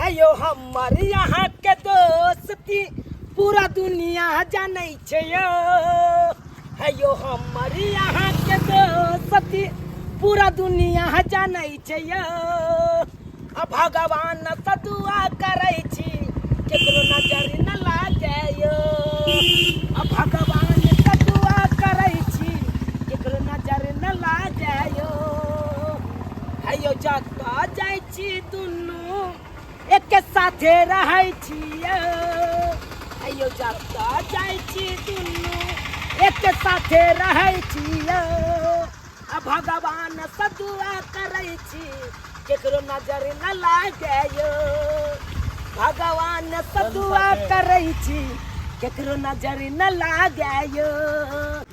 है यौ हमर यहाँ के दोस्ती पूरा दुनिया जानै छै यौ। है यौ हमर यहाँ के दोस्ती पूरा दुनिया जानै छै यौ। आ भगवान से दुआ करै छी केकरो नजर न लागे यौ। आ भगवान से दुआ करै छी केकरो नजर न लागे यौ। है यौ जतऽ जाइ छी दुनू एके साथे रहै छी यौ। है यौ जतऽ जाइ छी दुनू एके साथे रहै छी यौ। आ भगवान से दुआ करै छी केकरो नजर न लागे यौ। भगवान से दुआ करै छी केकरो नजर न लागे यौ।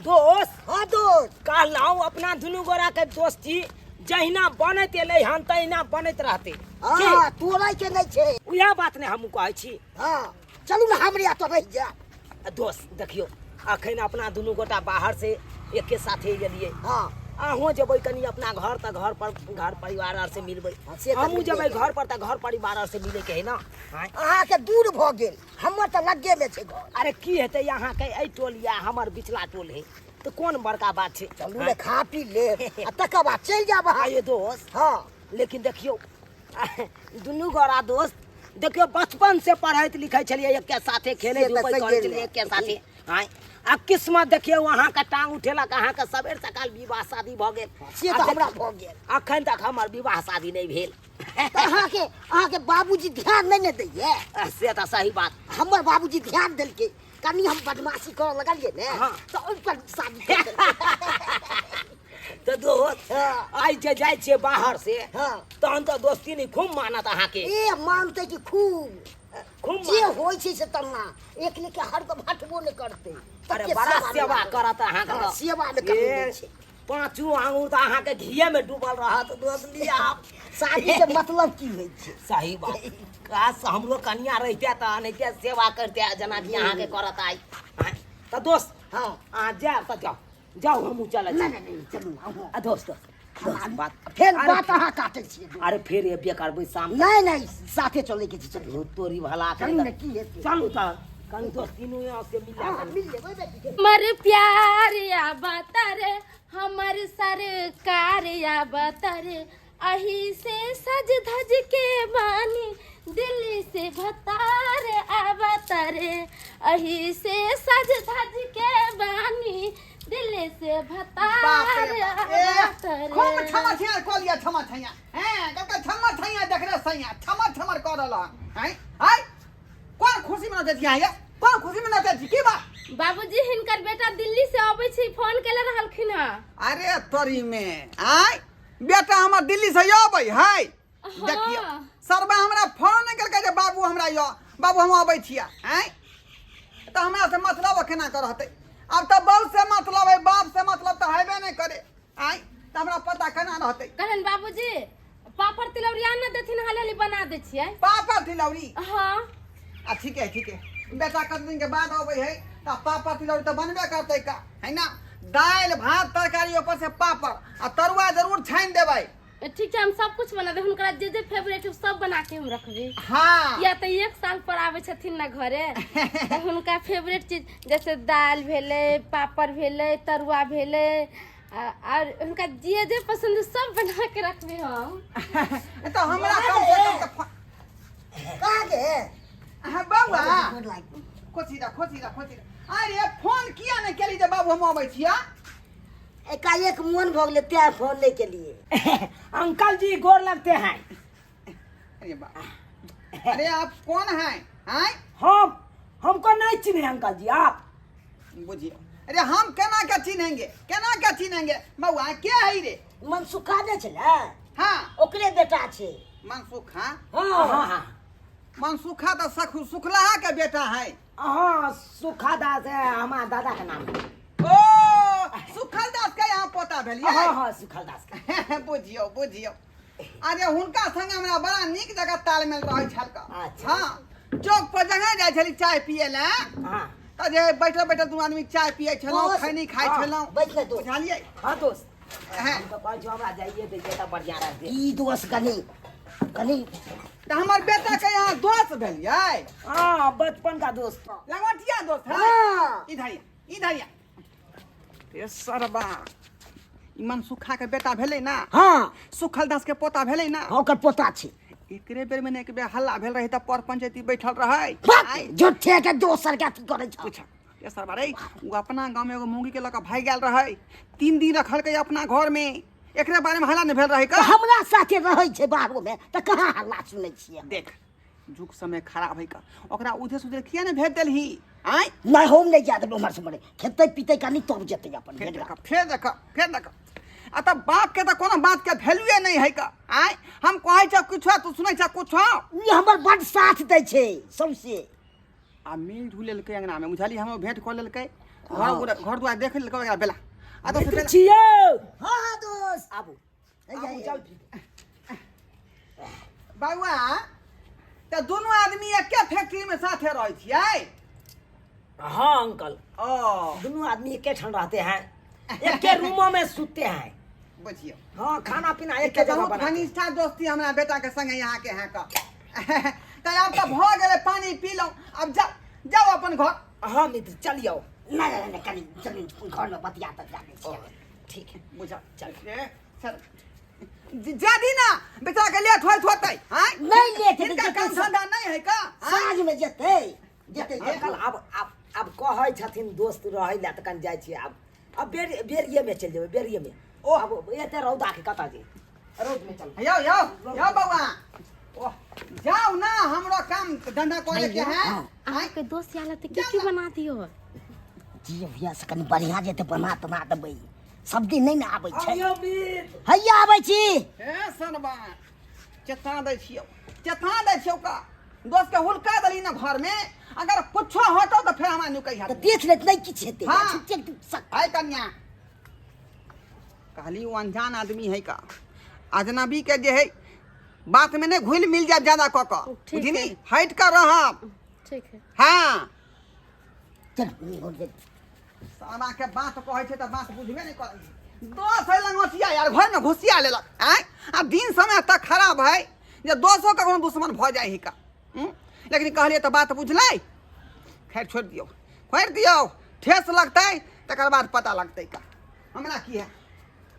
दोस्त, हाँ दोस्त, कहलहुँ अपना दुनू गोरा के दोस्ती जहिना बनैत एलै हन तहिना बनैत रहतै। हाँ, तोड़ै के नहि छै। उएह बात ने हमहूँ कहै छी। हाँ, चलू ने हमरे एतऽ रहि जायब। दोस्त देखियौ, अखन अपना दुनू गोटा बाहर से एके साथे गेलियै। हाँ। अहूँ जेबै कनि अपना घर तऽ घर पर घर परिवार आर से मिलबै। हाँ, से तऽ हमहूँ मिलबै। जेबै घर पर तऽ घर परिवार आर से मिलैके है ना। आँय? अहाँके दूर भऽ गेल, हमर तऽ लग्गे मे छै घर। अरे की हेतै, अहाँके एहि टोल या हमर बिचला टोल है तऽ कोन बड़का बात छै। चलू ने खा पी लेब आ तकर बाद चलि जायब अहाँ। आइए दोस्त। हाँ। लेकिन देखियौ दुनू गोरा दोस्त देखियौ बचपन से पढ़ैत लिखै छलियै, एके साथे खेलै से तऽ धूपै सहिए करै छलियै ने। एके साथे। आँय, आ किस्मत देखियौ अहाँके टांग उठेलक, अहाँके सबेर सकाल विवाह शादी भऽ गेल। से तऽ हमरा भऽ गेल। अखन तक हमर विवाह शादी नहि भेल। तऽ अहाँके बाबूजी ध्यान नहि ने दैये? से तऽ सही बात। हमर बाबूजी ध्यान देलकै, कनि हम बदमाशी करऽ लगलियै ने, हाँ। तऽ ओहि पर शादी कऽ देलकै। तऽ दोस्त, हाँ। आइ जे जाइ छियै बाहर से, हाँ। तहन तऽ दोस्ती नहि खूब मानत अहाँके। ए मानतै कि खूब। खूब जे मानत। होइ छै से तना एक लेके हर को हटबो नहि करतै। अरे तते बड़ा सेवा सेवा नहि करत अहाँके। हाँ, सेवा मे कमी ए, नहि छै। पाँचो आंगुर तऽ अहाँके घीये मे डूबल रहत दोस्त। लिअ आब। शादी के मतलब की होइ छै? सही बात। काश हमरो कनिया रहिते तऽ एनाहिते सेवा करते जेनाकि अहाँके करत आइ। आँय, तऽ दोस्त, हाँ। अहाँ जायब तऽ जाउ, जाउ, हमहूँ चलै छी। नहि, नहि, नहि, चलू अहूँ। आ दोस्त, दोस्त, बात फेर अरे बात अहाँ काटै छियै। अरे फेर एबे करबै शाम। नहि, नहि, साथे चलै के छै, चलू। तोरी भला चलू ने, की हेतै? चलू तऽ कनि दोस्त तीनू यहाँ से मिल हाँ, मिल लेबै बेटी के। हमर प्यार या बतर, हमर सरकार या बतर, अही से सज धज के बानी दिल्ली से भतार अवतर, अही से सज धज के बानी दिल्ली से भतार बाप रे बाप। ए, अवतर। खूब छमा छैया कऽ लिअ, छमा छैया। हैं, कलका छमा छैया देख रे सैया, छमा छमर कऽ रहल हन। हैं, हैं, कोन खुशी में नचै छी अहाँ ये? कोन खुशी में नचै छी? की बात? बाबूजी, हिनकर बेटा दिल्ली से अबै छै, फोन केले रहलखिन हँ। अरे तोरी में, आय बेटा हमर दिल्ली से अबै है। हाँ। देखियौ सरबा हमरा फोन नहि केलकै जे बाबू हमरा यो, बाबू हम अबै छियै। आँय, तऽ हमरा से मतलब केना कऽ रहतै? आब तऽ बहू से मतलब है, बाप से मतलब तऽ हेबे नहि करे। आँय, तऽ हमरा पता केना रहतै? कहलन बाबूजी पापड़ तिलौरी आन देथिन, हाली हाली बना दै छियै। पापड़ तिलौरी? हाँ। आ ठीक है, ठीक है, बेटा कत दिन के बाद अबै है तऽ पापड़ तिलौरी तऽ बनबे करतै का, है ना? दालि भात तरकारी, ऊपर से पापड़ आ तरुआ जरूर छानि देबै। ठीक छै, हम सब कुछ बना देब हुनकरा, जे जे फेवरेट है सब बना के हम रखबै। हाँ। या तऽ एक साल पर आबै छथिन ना घरे, तऽ हुनका फेवरेट चीज जैसे दालि भेलै, पापड़ भेलै, तरुआ भेलै, और हुनका जे जे पसंद है सब बना के रखबै हम। तऽ हमरा कम से कम तऽ कहाँ गे? अहाँ बौआ, खोसी रा, खोसी रा, खोसी रा। अरे फोन किया नहि केली जे बाबू हम अबै छियै? एकाएक मोन भऽ गेलै तें फोन नहि केलिए। अंकल जी गोर लगते हैं। अरे बाप, अरे आप कौन हैं? हैं? हमको नहीं चिन्हे अंकल जी आप। बुझियो, अरे हम केना के चिन्हेंगे, केना के चिन्हेंगे? बौआ के है रे? मनसुखा नहि छलै? हाँ। ओकरे बेटा छै। मनसुखा? हाँ। हाँ, हाँ। मनसुखा तो सुखलाहा के बेटा है। हाँ, सुखा दास है हमारा दादा का नाम है। ओ सुखल दास के यहाँ पोता भेलियै? हाँ, हाँ, सुखल दास के। बुझियो, बुझियो, अरे हुनका संग हमरा बड़ा नीक जगह तालमेल रहै छल का। अच्छा। हाँ, चौक पर जगह जाइ छली चाय पिए लए, हाँ। तऽ जे बैठल बैठल दू आदमी चाय पिए छलहुँ, दोस्त, खैनी खाइ हाँ, छलहुँ। बैठ ने दोस्त। बुझलियै? हाँ दोस्त। हाँ। हम तऽ कहै छियौ हमरा जाइए दै छै तऽ बढ़िआँ रहतै। ई दोस्त कनि कनि तऽ हमर बेटा के यहाँ दोस्त भेलियै? हाँ, बचपन का दोस्त। लंगोटिया दोस्त है। हाँ। इधर आ, इधर आ। ए सरबा, ई मनसुखा के बेटा भेलै ना? हाँ। सुखल दास के पोता भेलै ना? हाँ, ओकर पोता छै। एकरे बेर में ने एक बेर हल्ला भेल रहे तऽ पर पंचायती बैठल रहै। बाप, आइ झूठे के दोसर के अथी करै छ। पूछ ए सरबा रे, उ अपना गांव में एगो मौगी के लऽ कऽ भागि गेल रहै, 3 दिन रखलकै अपना घर में, एकरे बारे में हल्ला नहि भेल रहै का? तऽ हमरा साथे रहै छै बाहरो में तऽ कहाँ हल्ला सुनै छियै? देख, जुग समय खराब है का, ओकरा उधे सुधे किया ने भेज देलही? आँय? नहि, हम नहि जा देबै। उम्हर से मरे खेतै पीतै कनि तब जेतै अपन। फेर देख, फेर देख, फेर देख। आ तऽ बाप के तऽ कोनो बात के वैल्यूए नहि है का। आँय, हम कहै छ किछो, तू सुनै छ कुछो। ई हमर बड साथ दै छै सौंसे। आ मिल जुल लेलकै अंगना में, बुझलियै? हम भेंट कऽ लेलकै, घर घर दुआर देख लेलकै ओकरा बेला। आ दोसर मित्र बेला छियौ। हाँ हाँ दोस्त, आबू। आबू, आबू, चल। बउआ, तऽ दुनू आदमी एके फैक्ट्री में साथे रहै छियै? हाँ अंकल। ओ दोनों आदमी एके ठाम रहते हैं, एके रूमों में सुते हैं। बुझियौ। हाँ, खाना पीना एक एके जगह बहुत बनाते हैं। घनिष्ठा दोस्ती हमरा बेटा के संगे यहाँ के है का। तऽ आब तऽ भऽ गेलै, पानी पी लौ, आब जाउ जाउ अपन घर। हाँ मित्र, चलियो। नहि नहि नहि, कनि चलू, घरमे बतिया ततिया लै छियै। ठीक है। बुझल चल ए, चल जा दी ना बेचारा के, लेट होइत होतै। आँय? नहि लेट हेतै, हिनका जेतै काम धंधा नहि है का? आँय? साँझमे जेतै जेतै। अंकल, आब आब आब कहै छथिन दोस्त रहै लए तऽ कनि जाइ छियै। आब आब बेर बेरिएमे चलि जेबै, बेरिएमे। ओ। आब एते रौदाके कतऽ जे रौदमे चल। यौ यौ यौ बौआ, ओह, जाउ ना, हमरो काम धंधा करे के है। हाँ। अहाँके दोस्त आयल तऽ की की बना दियौ? जी भैया से कनि बढ़िआँ जेतै बना तना देबै, सब दिन नहि ने आबै छै। आबियौ मित्र। हैया आबै छी। हे सनबा, चेता दै छियौ, चेता दै छियौ का, दोस्त के हुलका देली ना घर में, अगर कुछो होतो तऽ फेर हमरा नुकै तऽ हत। देख लेत, नहि किछु हेतै। हाँ। छुट्टी तू सक। है कन्या, कहली ओ अनजान आदमी है का, अजनबी के जे है बात में नहीं घुल मिल जाए ज्यादा कऽ कऽ। ठीक बुझली? है। हटि कऽ रहब। ठीक है। हाँ। चल हो गेल। साला के बात कहै छै तऽ बात बुझबे नहि करै छै। दोस्त है लंगोटिया यार, घर में घुसिया लेलक। आँय, आ दिन समय तऽ खराब है जे दोसो कखनो दुश्मन भऽ जाइ है का। हूँ? लेकिन कहलियै तऽ बात बुझलै। खैर, छोड़ि दियौ, छोड़ि दियौ, ठेस लगतै तकर बाद पता लगतै का। हमरा की है,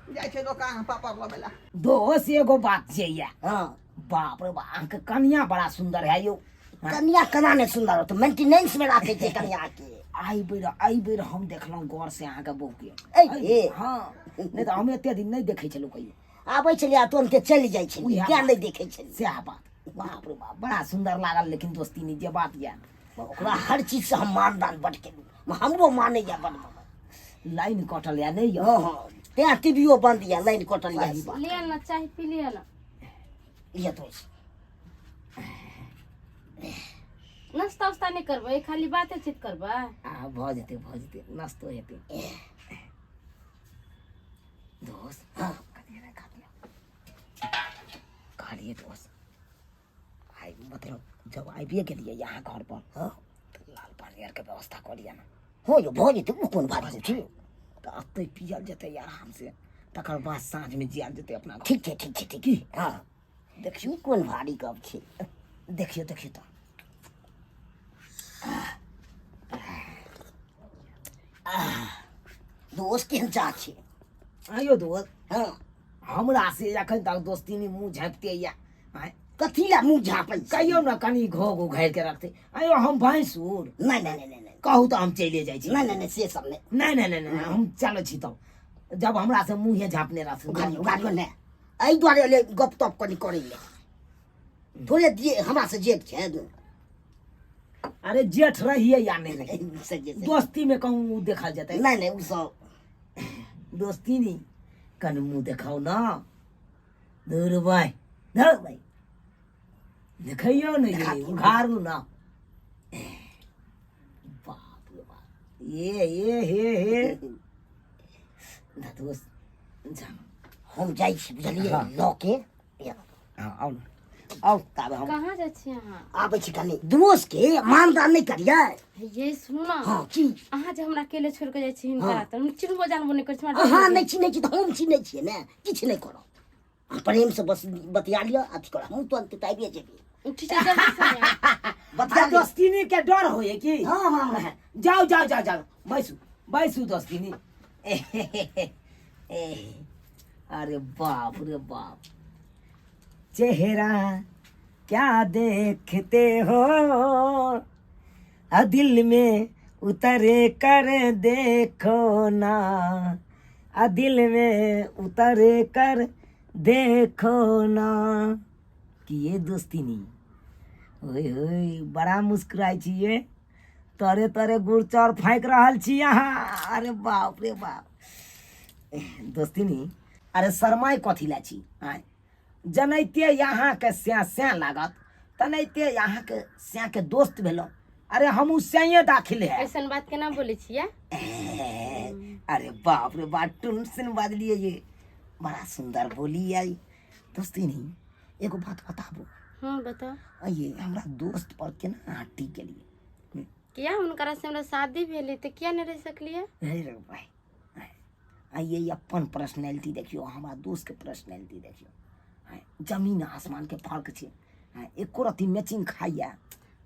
जाइ छै दोकान पापड़ लबै लए। दोस्त, एगो बात छै या। हाँ। बाप रे बाप, अहाँके कनिया बड़ा सुंदर है यौ। कनिया केना नहि सुन्दर होतै? मेंटेनेंस में राखै छै कनिया के। आइ बेर हम देखलहुँ गौर से अहाँके बहू के। ऐ हे। हाँ, नहि तऽ हम एते दिन नहि देखै छलहुँ कहियो। आबै छलियै आ तुरन्ते चलि जाइ छलियै, उएह तें बात। नहि देखै छलियै। सएह बात। बाप रे बाप, बड़ा सुंदर लागल। लेकिन दोस्ती नहीं जे बात यऽ, ओकरा हर चीज से हम मानदान बड केलहुँ, हमरो मानैया बड। लाइन कटल या नहि यौ? हँ हँ, तें टीवीओ बंद यऽ, लाइन कटल यऽ। सही बात। लिअ ने, चाय पी लिअ ने। लिअ दोस्त। नाश्ता उस्ता नहि करबै, खाली बाते चीत करबै? आ भऽ जेतै, भऽ जेतै, नाश्तो हेतै। दोस्त, हाँ। कथी नहि खा लिअ। कहलियै दोस्त, आइ मतलब जब आबिए गेलियै यहाँ घर पर, हाँ, तऽ लाल पानी आरके व्यवस्था कऽ लिअ ने। हो यौ, भऽ जेतै, ओ कोन बात छै? तऽ एतै पियल जेतै आरामसँ, तकर बाद साँझमे जियल जेतै अपना घर। ठीक छै, ठीक छै, ठीक। की? हँ। देखियौ। ई कोन भारी गप छै? देखियौ, देखियौ तऽ। दोस्त, केहन चाह छै? आइयो दोस्त। हँ। हमरा से एखन तक दोस्ती नहीं मुँह झाँपते या। आँय? कथी लए मुँह झाँपै छै? कहियो ने कनि घोघ उघारि के रखते। आइयो हम भैंसुर? नहि नहि नहि नहि नहि। कहू तऽ हम चलिए जाइ छी। नहि नहि नहि, से सब नहि। नहि नहि नहि नहि, हम चलै छी तब, जब हमरा से मुँहे झाँपने रहथिन। उघारियो, उघारियो ने। एहि दुआरे एलियै गप तप कनि करै लए, थोड़े दिए हमरा से जेठ छै। अरे जेठ रहिए या नहीं रहिए, से जे से। दोस्ती में कहूँ देखल जेतै? नहि नहि, ओ सब दोस्ती नहीं, कनि मुँह देखाउ ना। दूर भाई, धर भाई, देखैयो ने। देखा ये दियौ। उघारू ना। बाप रे बाप, ये ये हे हे ना दोस्त, जा। हम जाइ छी, बुझलियै? हाँ। लऽ के या। हाँ, आउ ना, आउ ताबे हम कहाँ जाइ छी अहाँ? आबै छी कनि। दोस्त के मानदान नहि करियै? ये सुनू ने। हँ, की? अहाँ जे हमरा अकेले छोड़ि कऽ जाइ छी हिनका, हाँ। तऽ हम चिन्हबो जानबो नहि करै छी, हमरा डर अहाँ लगैए। नहि चिन्है छी तऽ हम चिन्है छियै ने, किछु नहि करब। अहाँ प्रेमसँ बस बतिया लिअ, अथी करब, हमहूँ तुरन्त तऽ आबिए जेबै। ठीक छै, जल्दी से आउ। बतिया आ दोस्तीनी के डर होए की? हाँ, हाँ, हाँ। जाओ जाओ जाओ जाओ, बैसू बैसू दोस्तीनी। अरे बाप रे बाप, चेहरा क्या देखते हो, आ दिल में उतरे कर देखो ना, आ दिल में उतरे कर देखो ना। कि ये दोस्तीनी, ओए होए, बड़ा मुस्कुराइ छियै, तरे तरे गुड़ चाउर फाँकि रहल छी अहाँ। अरे बाप रे बाप दोस्तीनी, अरे शरमाइ कथी लए छी? आँय, जनैते अहाँके स्या स्या लागत तनैते अहाँके स्या के दोस्त भेलहुँ। अरे हमहूँ स्याए दाखिल है। ऐसन बात केना बोलै छियै? अरे बाप रे बाप, टुन सुन बाजलियै ये, बड़ा सुंदर बोली आई दोस्तीनी। एगो बात बताबू? हूँ, बताओ। ये हमरा दोस्त पर केना अहाँ टिक गेलियै? किया, हुनकरा से हमरा शादी भेलै तऽ किया नहि रहि सकलियै? हे रे भाई, आइए अपन पर्सनैलिटी देखियौ, हमरा दोस्तके पर्सनैलिटी देखियौ, जमीन आसमानके फर्क छै, एको रत्ती मैचिंग खाइए।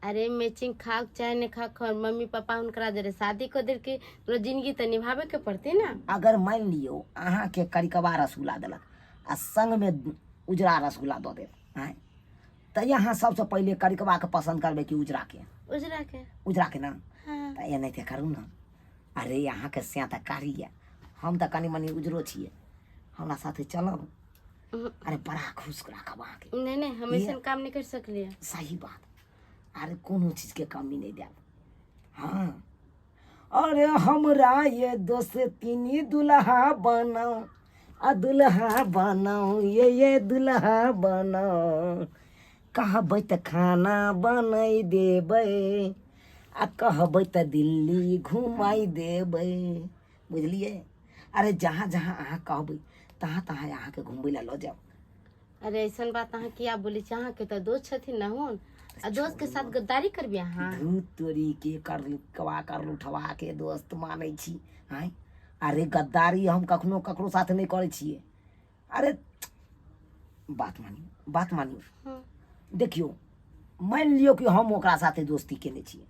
अरे मैचिंग खाओ चाहे नहीं खाओ, मम्मी पापा हुनकरा जरे शादी कऽ देलकै, तोरा जिंदगी तऽ निभाबे के पड़तै ने। अगर मानि लियौ अहाँके करिकवा रसगुल्ला देलक आ संगमे उजरा रसगुल्ला दऽ देत, आँय, तऽ अहाँ सबसँ पहिले करिकवाके पसन्द करबै कि उजराके? उजराके। उजराके ना? हाँ। तऽ एनाहिते करू ने। अरे अहाँके सैं तऽ कारी यऽ, हम तऽ कनि मनि उजरो छियै, हमरा साथे चलब। अरे बड़ा खुश राखब अहाँके। नहीं नहीं, हम ऐसा काम नहीं कर सकलिए। सही बात। अरे कोनो चीजके कमी नहीं देब। हाँ, अरे हमरा ये दोस्तिनी दुल्हा बनाओ, आ दुल्हा बनाओ, ये दुल्हा बनाओ, कहबै तऽ खाना बनाइ देबै, आ कहबै तऽ दिल्ली घुमाइ देबै, बुझलियै? अरे जहाँ जहाँ अहाँ कहबै तहाँ तहाँ अहाँके घुमबै लए लऽ जायब। अरे ऐसन बात अहाँ किया बोलै छी? अहाँके तऽ दोस्त छथिन ने हुन, आ दोस्त के साथ गद्दारी करबी अहाँ? धूत तोरी के कर कवा कर उठवा के दोस्त मानै छी। आँय, अरे गद्दारी हम कखनो ककरो साथ नहि करै छियै। अरे बात मानियौ, बात मानियौ। देखियौ, मानि लियौ कि हम ओकरा साथे दोस्ती केने छियै,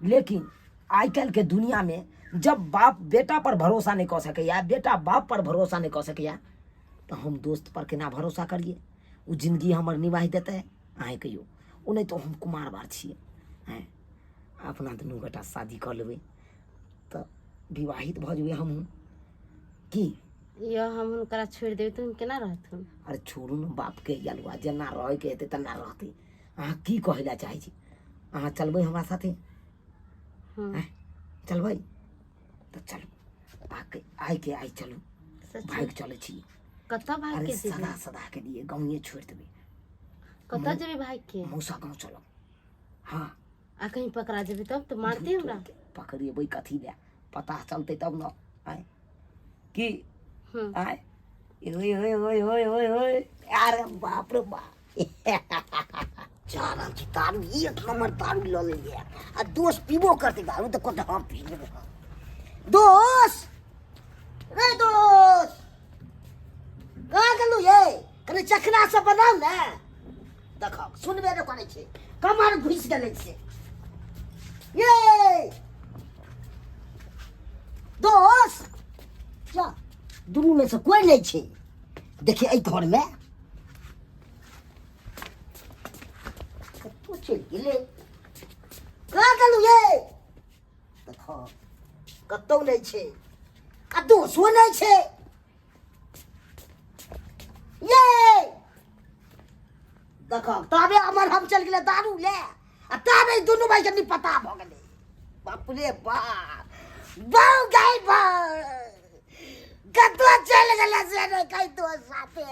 लेकिन आइ काल्हिके दुनियामे जब बाप बेटा पर भरोसा नहि कऽ सकैया, बेटा बाप पर भरोसा नहि कऽ सकैया, तऽ हम दोस्त पर केना भरोसा करियै? ओ जिंदगी हमर निभाहि देतै? अहेँ कहियौ। ओ नहि तऽ हम कुमार बार छियै, आँय, अपना दुनू गोटा शादी कऽ लेबै तऽ विवाहित भऽ जेबै हमहूँ की? यो हम हुनकरा छोड़ि देबै तऽ हम केना रहथुन? अरे छोड़ू ने बापके यलुआ, जेना रहैके हेतै तेना रहतै। अहाँ की कहै लए चाहै छी? अहाँ चलबै हमरा साथे? हँ। चलबै तऽ चलू, आके आइके आइ चलू। सच? भागि चलै छी। कतऽ भागि अरे के जेबै? सदा सदा के लिए गाँवे छोड़ि देबै। कतऽ जेबै भागि के? मौसा गाँव चलब। हाँ। आ कहीं पकड़ा जेबै तब तऽ मारतै हमरा। पकड़ेबै कथी लए? पता चलतै तब ने। आँय की? आँय, ओए ओए ओए ओए ओए ओए, अरे बाप रे बाप। जा रहल छी दारू, एक नंबर दारू लऽ लेलियै, आ दोस्त पीबो करतै दारू तऽ कहतै हम पी लेबै। दोस्त रे दोस्त, कहाँ गेलू ये? कनि चखना सब बनाउ ने। देखो, सुनबे नहि करै छै, कमर घुसि गेलै छै। ये दोस्त, जा दुनूमे से कोइ नहि छै। देखिए एहि घरमे कतौ चलि गेलै। कहाँ गेलू ये? देखो, कतौ नहि छै आ दोसो नहि छै। ये देखो, ताबे हमर हम चलि गेलै दारू ले, आ ताबे दुनू भाई के निपता भऽ गेलै। बाप रे बाप, बहु गाय बा कतौ चलि गेलै से नहि कहि दोस्त साथे।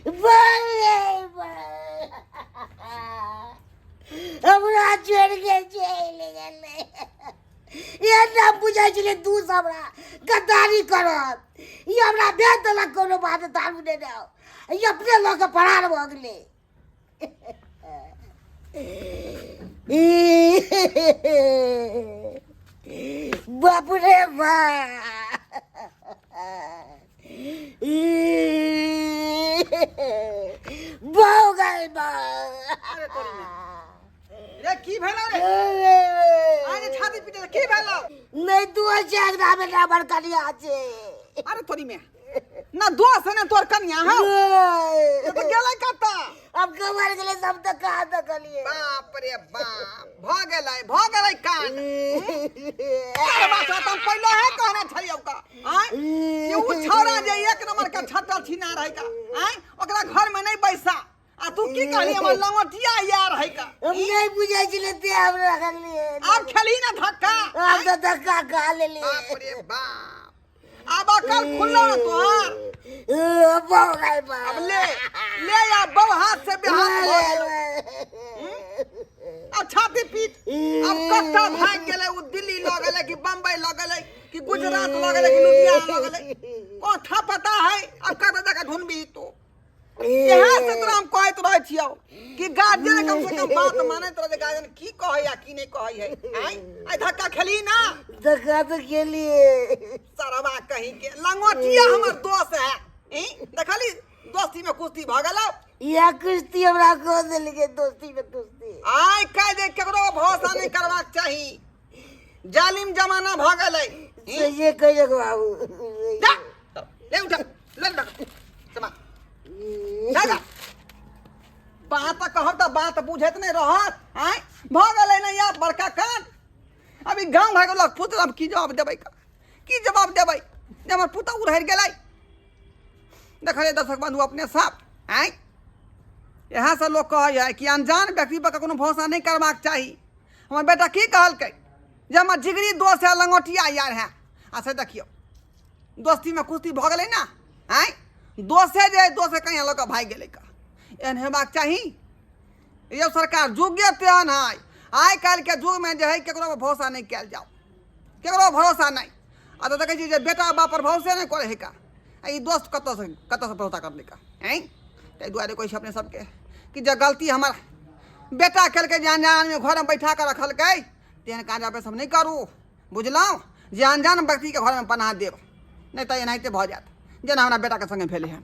बाप रे बाप, हमरा छोड़ि के चलि गेलै। एना बुझाइ छलै दूस हमरा गद्दारी करत, ई हमरा भेज देलक कोनो बात दारू देने आउ, ई अपने लऽ कऽ फरार भऽ गेलै। बाप रे बाप, बहु गई बा। की भेलौ रे? आइ जे छाती पीटे की भेलौ? नहीं दोस्त छै अंगना में ना हमर कनिया छै। अरे तोरी में ना दोस्त ने तोर कनिया हौ। नहीं। तो गेलै कतऽ? अब कमर गेलै सब तऽ कहाँ देखलियै। बाप रे बाप, भऽ गेलै भऽ गेलै कांड। अरे बात त हम पहिले है कहने छलियौ का आय कि उ छौड़ा जे एक नंबर के छटल छिना रहै का आय, ओकरा घर में नहीं बैसा। आ तू की कहली हमर लंगोटिया यार है का? हम नहीं बुझै छलियै ते हम रखलियै। आब खेलही ना धक्का। आब तऽ धक्का खा लेलियै। बाप रे बाप, आब अकल खुललो ना तोहार। अब ले ले आ बहु हाथ से बेहाथ भऽ गेलौ। अब छाती पीट। अब कत्ता भागि गेलै? उ दिल्ली लऽ गेलै कि बम्बई लऽ गेलै कि गुजरात लऽ गेलै कि लुधियाना लऽ गेलै, कोठा पता है? अब कतऽ जाके ढूंढबी तू? इएह से तोरा हम कहैत रहै छियौ कि गार्जियन कम से कम बात मानैत रह, जे गार्जियन की कहै आ की नहि कहै है। आइ आइ धक्का खेली ना? धक्का तऽ खेलियै। सरवा कहीं के लंगोटिया हमर दोस्त है। ई देखली दोस्ती में कुश्ती भऽ गेलौ। इएह कुश्ती हमरा कऽ देलकै दोस्ती में कुश्ती। आइ काल्हि जे केकरो भरोसा नहि करबाक चाही, जालिम जमाना भऽ गेलै। सहिए कहियौ बाबू। जा ले उठा ले उठा समा जा जा। बात कहब तऽ बात बुझैत नहि रहत। आँय भऽ गेलै ने यार बड़का कांड। अभी गाँव घरके लोक पुत्र अब की जवाब देबै का? की जवाब देबै जे हमर पुतहु उड़हरि गेलै? देखलियै दर्शक बंधु अपने सब। आँय इएह से लोक कहै है कि अनजान व्यक्ति पर कखनो भरोसा नहि करबाक चाही। हमर बेटा की कहलकै जे हमर जिगरी दोस्त है, लंगोटिया यार है। आ से देखियौ दोस्ती में कुश्ती भऽ गेलै ना। आँय दोसे जे दोसे कहीं लऽ कऽ भागि गेलै का? एहन हेबाक चाही यौ सरकार? जुगे तेहन है आइ काल्हिके युगमे जे है केकरो पर भरोसा नहि कयल जाओ, केकरो भरोसा नहि। आ तऽ देखै छियै जे बेटा बाप पर भरोसे नहि करै है का, आ ई दोस्त कतऽसँ कतऽसँ भरोसा करलै का? आँय ताहि दुआरे कहै छी अपने सबके कि जे गलती हमर बेटा केलकै जे अनजान आदमी घरमे बैठा कऽ रखलकै, तेहन काज अपने सब नहि करू, बुझलहुँ? जे अनजान व्यक्तिके घरमे पनाह देब, नहि तऽ एनाहिते भऽ जायत जेना हमरा बेटाके सङ्गे भेलै हँ।